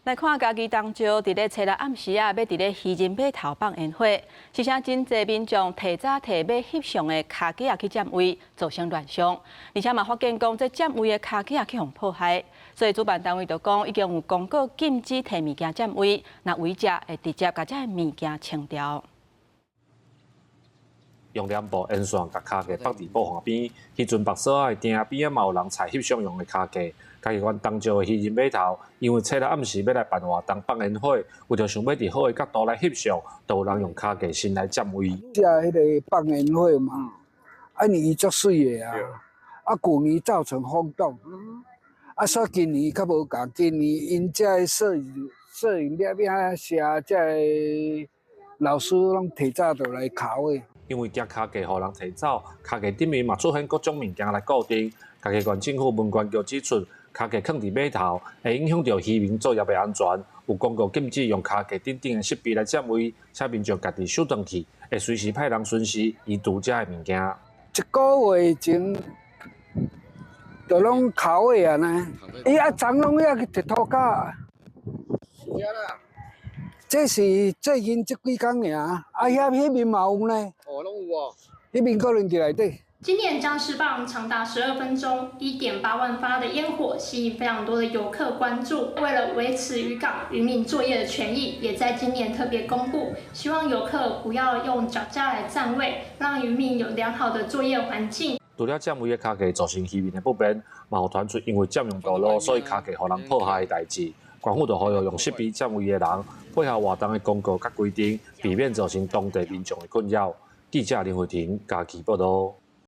來看嘉義東石，佇咧初六暗時啊，欲佇咧漁人碼頭放煙火，是啥真濟民眾提早提欲翕相的跤架仔去佔位，造成亂象。而且嘛發現講，這佔位的跤架仔去予破壞，所以主辦單位就講已經有公告禁止提物件佔位，若違者會直接共這个物件清掉。用簾布煙線共跤架放佇布岸邊，彼陣縛索仔的埕邊仔嘛有人踩翕相用的跤架。嘉義縣東石的漁人碼頭，因為初六暗時欲來辦活動放煙火，為著想欲佇好的角度來翕相，就有人用跤架先來佔位。這彼个放煙火嘛，啊，因為伊足媠的啊，啊，舊年造成轟動，啊，所以今年較無仝，今年𪜶這个攝影攝影社這个老師攏提早就來敲的。因為驚跤架予人提走，跤架頂面嘛出現各種物件來固定。嘉義縣政府文管局指出，跤架囥佇碼頭會影響著漁民作業的安全，有公告禁止用跤架等等的設備來佔位，請民眾家己收轉去，會隨時派人巡視移除這个物件。一個月前就攏敲的啊呢，伊啊昨攏遐去鐵塗跤。這是最近這幾工爾，啊遐彼面嘛有呢。哦，攏有哦。彼面可能佇內底。今年僵屍棒長達12分鐘，1.8萬發的煙火吸引非常多的遊客關注。為了維持漁港漁民作業的權益，也在今年特別公布，希望遊客不要用腳架來佔位，讓漁民有良好的作業環境。除了佔位的跤架造成漁民的不便，嘛有傳出因為佔用道路，所以跤架予人破壞的代誌。縣府就呼籲用設備佔位的人配合活動的公告佮規定，避免造成當地民眾的困擾。記者林慧婷嘉義報導。